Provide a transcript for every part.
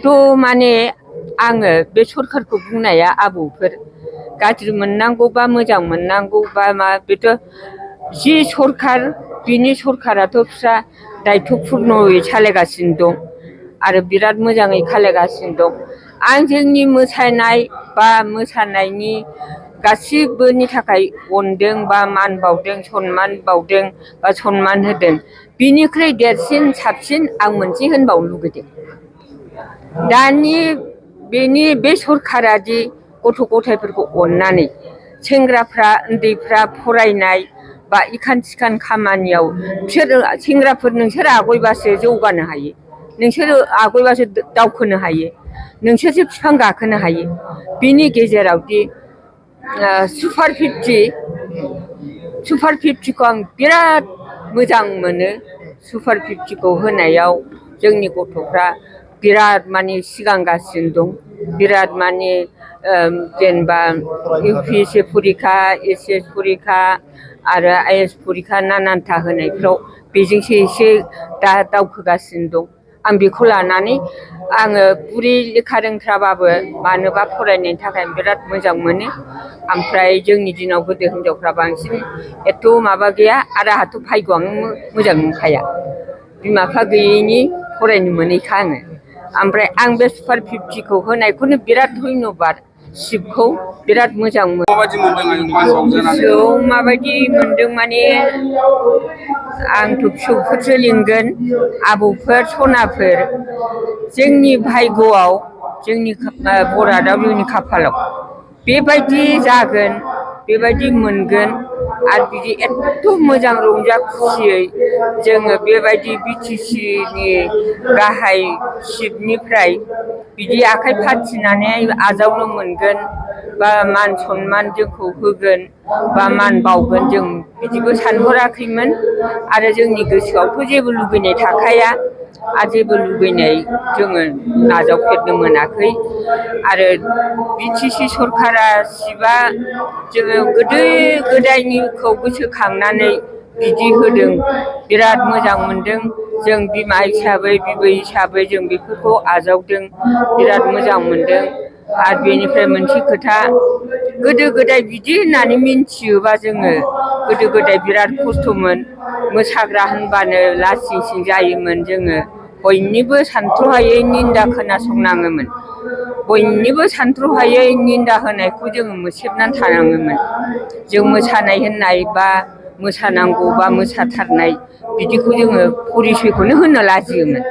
थ' माने आङो बे सरखारखौ बुंनाया आबौफोर गाज्रि मोननांगौबा मोजां मोननांगौबा मा बेथ' जि सरखार बिनि सरखाराथ' फिसा दायथ'पुर्नयै सालायगासिनो दं आरो बिराद मोजाङै सालायगासिनो दं। आं जोंनि मोसानाय बा मोसानायनि गासिबोनि थाखाय अनदों बा मान बावदों सनमान बावदों बा सनमान होदों। बिनिख्रुइ देरसिन साबसिन आं मोनसे होनबावनो लुगैदों। दानि बेनि बे सरखारा दि गथ' गथायफोरखौ अननानै सेंग्राफ्रा उन्दैफ्रा फरायनाय बा इखान सिखान खामानियाव बिसोर सेंग्राफोर नोंसोर आगयबासो जौगानो हायो, नोंसोरो आगयबासो दावखोनो हायो, नोंसोरसो बिफां गाखोनो हायो। बिनि गेजेरावदि सुपार 50खौ आं बिराद मोजां मोनो। सुपार 50खौ होनायाव जोंनि गथ'फ्रा बिराद माने सिगांगासिनो दं। बिराद माने जेनेबा UPSC फरिखा SS फरिखा आरो IAS फरिखा नानानथा होनायफ्राव बेजोंसो एसे दा दावखोगासिनो दं। आं बेखौ लानानै आङो बुरि लेखा रोंथ्राबाबो मानोबा फरायनायनि थाखाय बिराद मोजां मोनो। ओमफ्राय जोंनि दिनाव गोदो हिनजावफ्रा बांसिन एथ' माबा गैया आरो आंहाथ' भाग्यआनो मोजां नंखाया, बिमा बिफा गैयैनि फरायनो मोनैखा आङो। ओमफ्राय आं बे सुपार 50खौ होनायखौनो बिराद धन्यबाद सिटखौ बिराद मोजां मोनो। गोसोआव माबायदि मोनदों माने आंथ' फिसौफोरसो लिंगोन आबौफोर सनाफोर जोंनि भाग्यआव जोंनि बरादाव जोंनि खाफालाव बेबायदि जागोन बेबायदि मोनगोन आरो बिदि एथ' मोजां रंजा खुसियै जोङो बेबायदि BTCनि गाहाय सिटनिफ्राय बिदि आखाइ फाथिनानै आजावनो मोनगोन बा मान सनमान जोंखौ होगोन बा मान बावगोन जों बिदिबो सानहराखैमोन। आरो जोंनि गोसोआवथ' जेबो लुबैनाय थाखाया आरो जेबो लुबैनाय जोङो नाजावफेरनो मोनाखै। आरो BTC सरखारा सिबा जोङो गोदो गोदायनिखौ गोसोखांनानै बिदि होदों बिराद मोजां मोनदों। जों बिमा हिसाबै बिबै हिसाबै जों बेफोरखौ आजावदों बिराद मोजां मोनदों। आरो बेनिफ्राय मोनसे खोथा गोदो गोदाय बिदि होननानै मिथियोबा जोङो गोदो गोदाय बिराद खस्थ'मोन। मोसाग्रा होनबानो लासिं सिं जायोमोन। जोङो बयनिबो सानथ्र'हायै निन्दा खोनासंनाङोमोन, बयनिबो सानथ्र'हायै निन्दा होनायखौ जोङो मोसेबनानै थानाङोमोन। जों मोसानाय होननाय बा मोसानांगौ बा मोसाथारनाय बिदिखौ जोङो परिसयखौनो होनो लाजियोमोन।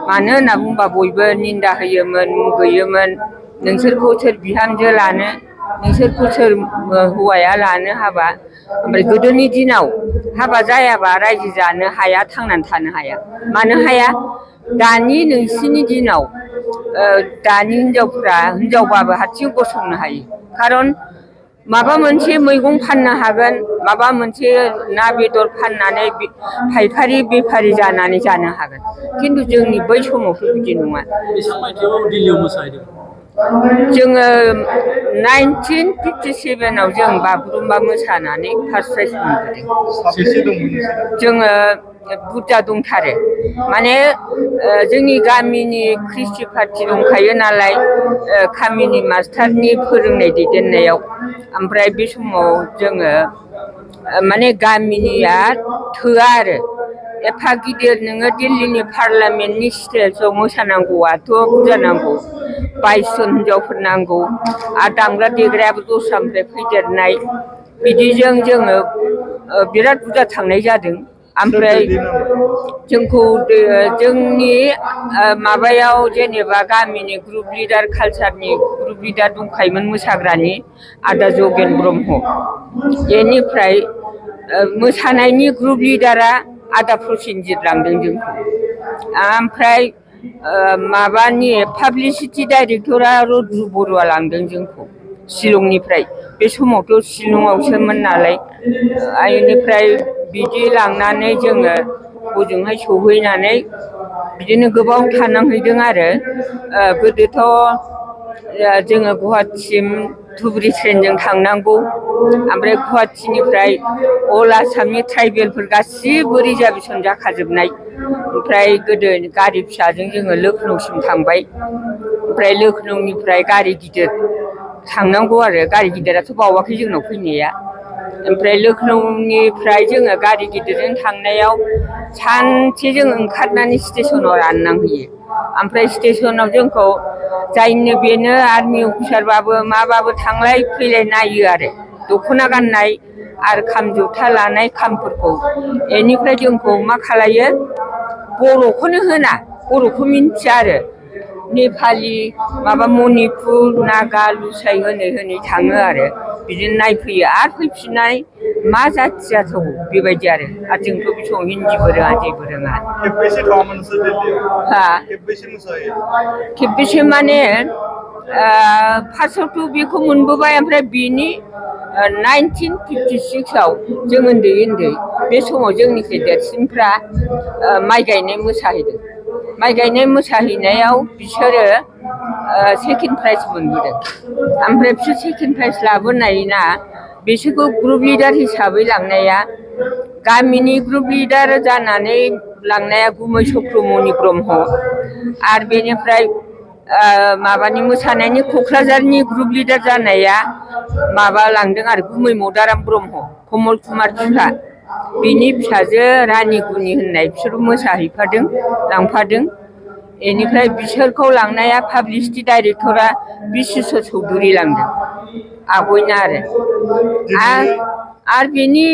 मानो होनना बुंबा बयबो निन्दा होयोमोन मुगैयोमोन। नोंसोरखौ सोर बिहामजो लानो, नोंसोरखौ सोर हौवाया लानो हाबा। ओमफ्राय गोदोनि दिनाव हाबा जायाबा रायजो जानो हाया, थांनानै थानो हाया। मानो हाया? दानि नोंसिनि दिनाव दानि हिनजावफ्रा हिनजावबाबो हारसिं गसंनो हायो। खारन माबा मोनसे मैगं फाननो हागोन, माबा मोनसे ना बेदर फाननानै फायखारि बेफारि जानानै जानो हागोन। खिन्थु जोंनि बै समावथ' बिदि नङा। जोङो 1957आव जों बागुरुम्बा मोसानानै फार्स्ट प्राइज मोनबोदों। जोङो बुरजा दंथारो माने जोंनि गामिनि क्रिस्टि पार्टि दंखायो नालाय, कामिनि मास्टारनि फोरोंनाय दैदेननायाव। ओमफ्राय बे समाव जोङो माने गामिनिया थोआ आरो एफा गिदिर नोङो दिल्लीनि पार्लामेन्टनि स्टेजाव मोसानांगौआथ' बुरजा नांगौ। 22 जन हिनजावफोर नांगौ आरो दामग्रा देग्रायाबो दस्रानिफ्राय फैदेरनाय। बिदिजों जोङो बिराद बुरजा थांनाय जादों। ओमफ्राय जोंखौ जोंनि माबायाव जेनेबा गामिनि ग्रुप लिडार कालचारनि ग्रुप लिडार दंखायोमोन मोसाग्रानि आदा जगेन ब्रह्म। बेनिफ्राय मोसानायनि ग्रुप लिडारा आदा प्रसेनजित लांदों जोंखौ। ओमफ्राय माबानि पाब्लिसिटि डाइरेक्टरा रद्रु बरुवा लांदों जोंखौ शिलंनिफ्राय। बे समावथ' शिलंआवसोमोन नालाय। बेनिफ्राय बिदि लांनानै जोङो हजोंहाय सहैनानै बिदिनो गोबाव थानांहैदों आरो गोदोथ' जोङो गुवाहाटिसिम धुबुरी ट्रेनजों थांनांगौ ओमफ्राय गुवाहाटीनिफ्राय अल आसामनि ट्राइबेलफोर गासिबो रिजार्भेसन जाखाजोबनाय ओमफ्राय गोदो गारि फिसाजों जोङो लखनौसिम थांबाय ओमफ्राय लखनौनिफ्राय गारि गिदिर थांनांगौ आरो गारि गिदिराथ' बावाखै जोंनाव फैनाया ओमफ्राय लखनौनिफ्राय जोङो गारि गिदिरजों थांनायाव सानसे जों ओंखारनानै स्टेसनाव राननांहैयो ओमफ्राय स्टेसनाव जोंखौ जायनो बेनो आर्मि अफिसारबाबो माबाबो थांलाय फैलाय नायो आरो दख'ना गाननाय आरो खाम जथा लानाय खामफोरखौ बेनिफ्राय जोंखौ मा खालायो बर'खौनो होना बर'खौ मिन्थिया आरो नेपालि माबा मणिपुर नागा लुसाइ होनै थाङो आरो बिदिनो नायफैयो आरो फैफिननाय मा जाथि जाथाव बेबायदि आरो जोंथ' बे समाव हिन्दीबो रोङा जेबो रोङा खेबबेसे माने फार्स्टआवथ' बेखौ मोनबोबाय ओमफ्राय बिनि 1956आव जों उन्दै बे समाव जोंनिख्रुइ देरसिनफ्रा माइ गायनाय मोसाहैदों माइ गायनाय मोसाहैनायाव बिसोरो सेकेन्ड प्राइज मोनबोदों ओमफ्राय बिसोर सेकेन्ड प्राइज लाबोनायना बिसोरखौ ग्रुप लिडार हिसाबै लांनाया गामिनि ग्रुप लिडार जानानै लांनाया गुमै चक्रमणि ब्रह्म आरो बेनिफ्राय माबानि मोसानायनि क'क्राझारनि ग्रुप लिडार जानाया माबा लांदों आरो गुमै मदाराम ब्रह्म कमल कुमार फिफा बिनि फिसाजो रानि गुनि होननाय बिसोरबो मोसाहैफादों लांफादों बेनिफ्राय बिसोरखौ लांनाया पाब्लिसिटि डाइरेक्टरा बिश्वेश्वर चौधुरी लांदों आगयना आरो बेनि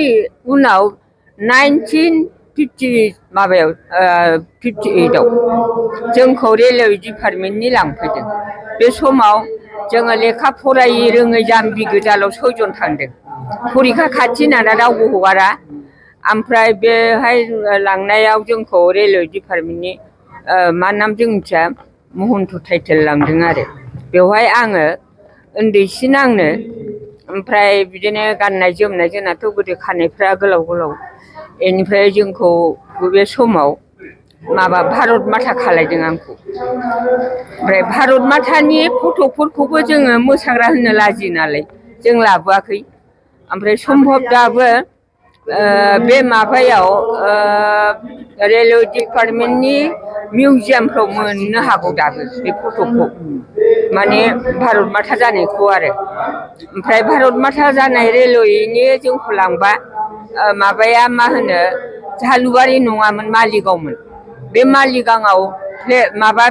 उनाव 1958आव जोंखौ रेलवे डिपार्टमेन्टनि लांफैदों बे समाव जोङो लेखा फरायै रोङै जाम्बि गोजालाव 6 जन थांदों फरिखा खाथि होननानै रावबो हगारा ओमफ्राय बेहाय लांनायाव जोंखौ रेलवे डिपार्टमेन्टनि मा नाम जों मिथिया महन्त टाइटेल लांदों आरो बेवहाय आङो उन्दैसिन आंनो ओमफ्राय बिदिनो गाननाय जोमनाय जोंनाथ' गोदो खानायफ्रा गोलाव बेनिफ्राय जोंखौ बे समाव माबा भारत माता खालायदों आंखौ ओमफ्राय भारत मातानि फट'फोरखौबो जोङो मोसाग्रा होननो लाजियो नालाय जों लाबोआखै ओमफ्राय सम्भब दाबो बे माबायाव रेलवे डिपार्टमेन्टनि मिउजियामफ्राव मोननो हागौ दाबो बे फट'खौ माने भारत माता जानायखौ आरो ओमफ्राय भारत माता जानाय रेलवेनि जोंखौ लांबा माबाया मा होनो झालुवारि नङामोन मालिगावमोन बे मालिगावआव माबा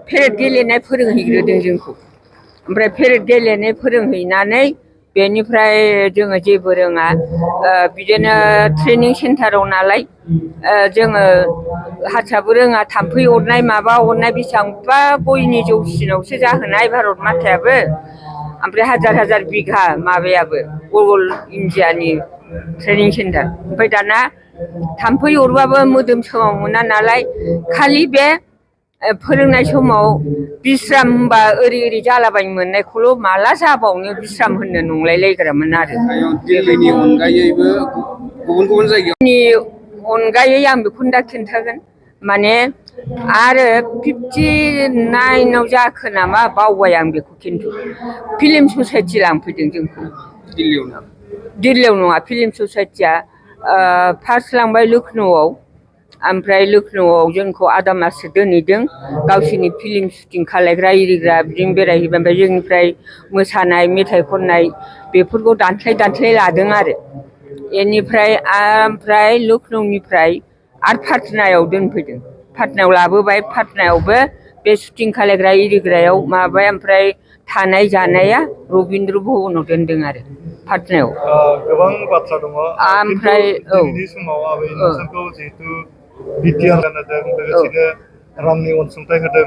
पेरेड गेलेनाय फोरोंहैग्रोदों जोंखौ ओमफ्राय पेरेड गेलेनाय फोरोंहैनानै बेनिफ्राय जोङो जेबो रोङा बिदिनो ट्रेनिं सेन्टाराव नालाय जोङो हारसाबो रोङा थाम्फै अरनाय माबा अरनाय बेसेबांबा गयनि जौसिनावसो जाहोनाय भारत मातायाबो ओमफ्राय हाजार बिघा माबायाबो अल इन्डियानि ट्रेनिं सेन्टार ओमफ्राय दाना थाम्फै अरबाबो मोदोम सोमाव मोना नालाय खालि बे फोरोंनाय समाव बिस्राम होनबा ओरै जालाबाय मोननायखौल' माला जाबावनो बिस्राम होननो नंलायलायग्रामोन आरो दिल्लीनि अनगायैबो गुबुन जायगानि अनगायै आं बेखौनो दा खिन्थागोन माने आरो 59आव जाखो नामा बावबाय आं बेखौ खिन्थु फिल्म ससाइटि लांफैदों जोंखौ दिल्लीयाव नङा फिल्म ससाइटिया फार्स्ट लांबाय लखनौआव ओमफ्राय लखनौआव जोंखौ आदा माससो दोनहैदों गावसोरनि फिल्म शुटिं खालायग्रा इरिग्रा बिदिनो बेरायहैबाय ओमफ्राय जोंनिफ्राय मोसानाय मेथाइ खननाय बेफोरखौ दानस्लाय लादों आरो बेनिफ्राय ओमफ्राय लखनौनिफ्राय आरो पाटनायाव दोनफैदों पाटनायाव लाबोबाय पाटनायावबो बे शुटिं खालायग्रा इरिग्रायाव माबाबाय ओमफ्राय थानाय जानाया रबीन्द्र भवनाव दोनदों आरो पाटनायाव गोबां बाथ्रा दङ ओमफ्राय दिनैनि समाव आबै नोंसोरखौ जिहेतु बिटिआर होदों लोगोसेनो रांनि अनसुंथाइ होदों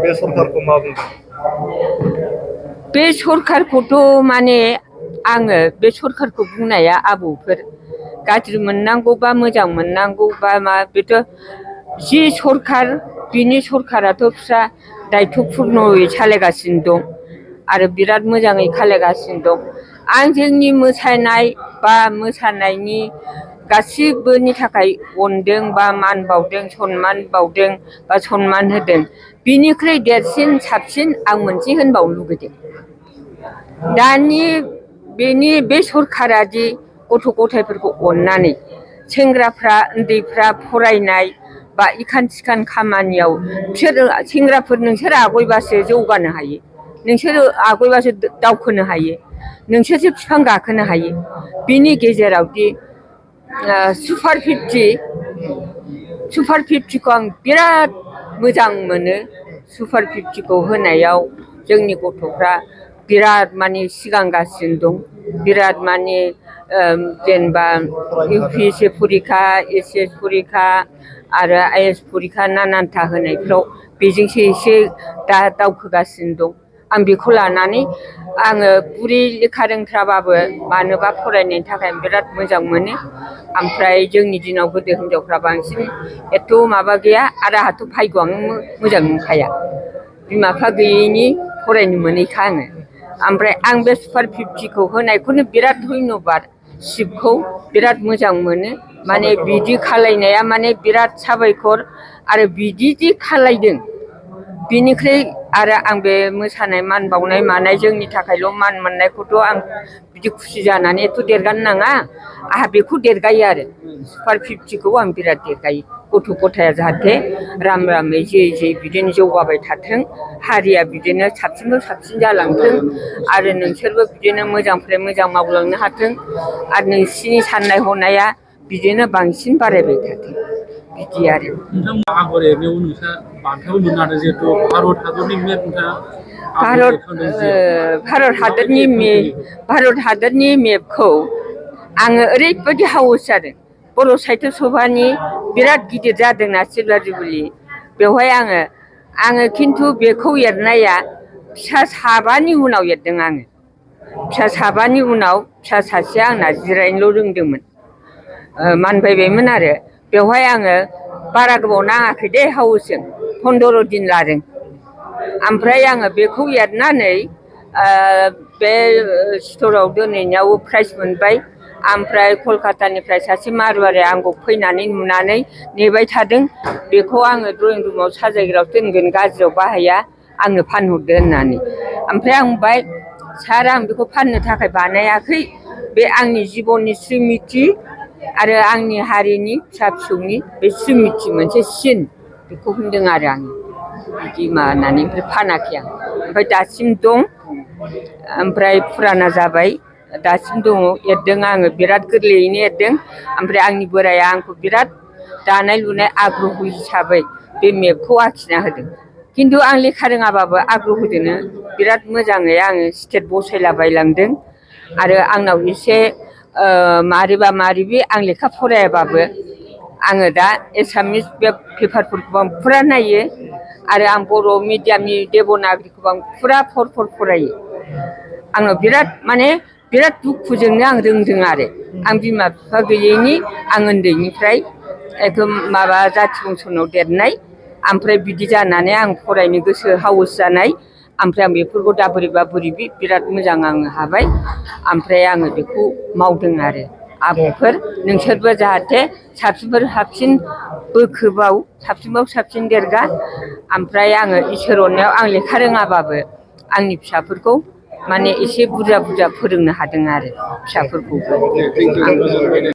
बे सरकारखौ मा बुंदों बे सरकारखौथ' माने आङो बे सरकारखौ बुंनाया आबौफोर गाज्रि मोननांगौबा मोजां मोननांगौबा मा बेथ' जि सरकार बिनि सरकाराथ' फिसा दायथ'पुर्नयै सालायगासिनो दं आरो बिराद मोजाङै खालायगासिनो दं आं जोंनि मोसानाय बा मोसानायनि गासिबोनि थाखाय अनदों बा मान बावदों सनमान बावदों बा सनमान होदों बिनिख्रुइ देरसिन साबसिन आं मोनसे होनबावनो लुगैदों दानि बेनि बे सरखारादि गथ' गथायफोरखौ अननानै सेंग्राफ्रा उन्दैफ्रा फरायनाय बा इखान सिखान खामानियाव बिसोर सेंग्राफोर नोंसोर आगयबासो जौगानो हायो, नोंसोर आगयबासो दावखोनो हायो, नोंसोरसो बिफां गाखोनो हायो। बिनि गेजेरावदि सुपार 50खौ आं बिराद मोजां मोनो। सुपार 50खौ होनायाव जोंनि गथ'फ्रा बिराद माने सिगांगासिनो दं। बिराद माने जेनेबा UPSC फरिखा, SS फरिखा आरो IAS फरिखा नानानथा होनायफ्राव बेजोंसो एसे दा दावखोगासिनो दं। आं बेखौ लानानै आङो बुरि लेखा रोंथ्राबाबो मानोबा फरायनायनि थाखाय बिराद मोजां मोनो। ओमफ्राय जोंनि दिनाव गोदो हिनजावफ्रा बांसिन एथ' माबा गैया आरो आंहाथ' भाग्यआनो मोजां नंखाया, बिमा बिफा गैयैनि फरायनो मोनैखा आङो। ओमफ्राय आं बे सुपार 50खौ होनायखौनो बिराद धन्यबाद, सिटखौ बिराद मोजां मोनो। माने बिदि खालायनाया माने बिराद साबायखर। आरो बिदि खालायदों बिनिख्रुइ आरो आं बे मोसानाय मान बावनाय मानाय जोंनि थाखायल' मान मोननायखौथ' आं बिदि खुसि जानानै एथ' देरगानो नाङा, आंहा बेखौ देरगायो आरो सुपार 50खौ आं बिराद देरगायो। गथ' गथाया जाहाथे राम रामै जै बिदिनो जौगाबाय थाथों, हारिया बिदिनो साबसिननिफ्राय साबसिन जालांथों आरो नोंसोरबो बिदिनो मोजांनिफ्राय मोजां मावलांनो हाथों आरो नोंसिनि साननाय हनाया बिदिनो बांसिन बारायबाय थाथों, बिदि आरो। नोंथां आगर एरनायाव नोंसा बान्थाबो मोननो हादों जिहेथु भारत हादरनि मेप नोंथाङा भारत हादरनि मेपखौ आङो ओरैबायदि हावस जादों। बर' साहित्य सभानि बिराद गिदिर जादोंना सिलभार जुबुलि, बेवहाय आङो खिन्थु बेखौ एरनाया फिसा साबानि उनाव एरदों आङो। फिसा साबानि उनाव फिसा सासेया आंना जिरायनोल' रोंदोंमोन, मानबायबायमोन आरो। बेवहाय आङो बारा गोबाव नाङाखै दे हावसजों, 15 दिन लादों। ओमफ्राय आङो बेखौ एरनानै बे स्टराव दोनहैनायाव प्राइज मोनबाय। ओमफ्राय कलकातानिफ्राय सासे मारुवारिया आंखौ फैनानै नुनानै नेबाय थादों, बेखौ आङो ड्रयिं रुमाव साजायग्रायाव दोनगोन, गाज्रियाव बाहाया, आंनो फानहरदो होननानै। ओमफ्राय आं बुंबाय सार आं बेखौ फाननो थाखाय बानायाखै, बे आंनि जिबननि स्रिमिथि आरो आंनि हारिनि फिसा फिसौनि बे स्रिमिथि मोनसे सिन, बेखौ होनदों आरो आं बिदि माबानानै। ओमफ्राय फानाखै आं, ओमफ्राय दासिम दं। ओमफ्राय फुराना जाबाय, दासिम दङ, एरदों आङो बिराद गोरलैयैनो एरदों। ओमफ्राय आंनि बोराया आंखौ बिराद दानाय लुनाय आग्रह हिसाबै बे मेपखौ आखिना होदों। खिन्थु आं लेखा रोङाबाबो आग्रहजोंनो बिराद मोजाङै आङो स्टेट बसायलाबायलांदों। आरो आंनाव एसे मारैबा मारैबि आं लेखा फरायाबाबो आङो दा एसामिस पेपारफोरखौ आं फुरा नायो आरो आं बर' मिडियामनि देबनागिरिखौबो आं फुरा फरायो। आङो बिराद माने बिराद दुखुजोंनो आं रोंदों आरो। आं बिमा बिफा गैयैनि आं उन्दैनिफ्राय एकदम माबा जाथि बंस'नाव देरनाय, ओमफ्राय बिदि जानानै आं फरायनो गोसो हावस जानाय। ओमफ्राय आं बेफोरखौ दा बोरैबा बोरैबि बिराद मोजां आङो हाबाय। ओमफ्राय आङो बेखौ मावदों आरो आब'फोर नोंसोरबो जाहाथे साबसिनफोर साबसिन बोखोबाव, साबसिनबाव साबसिन देरगा। ओमफ्राय आङो इसोर अननायाव आं लेखा रोङाबाबो आंनि फिसाफोरखौ माने एसे बुरजा फोरोंनो हादों आरो फिसाफोरखौबो।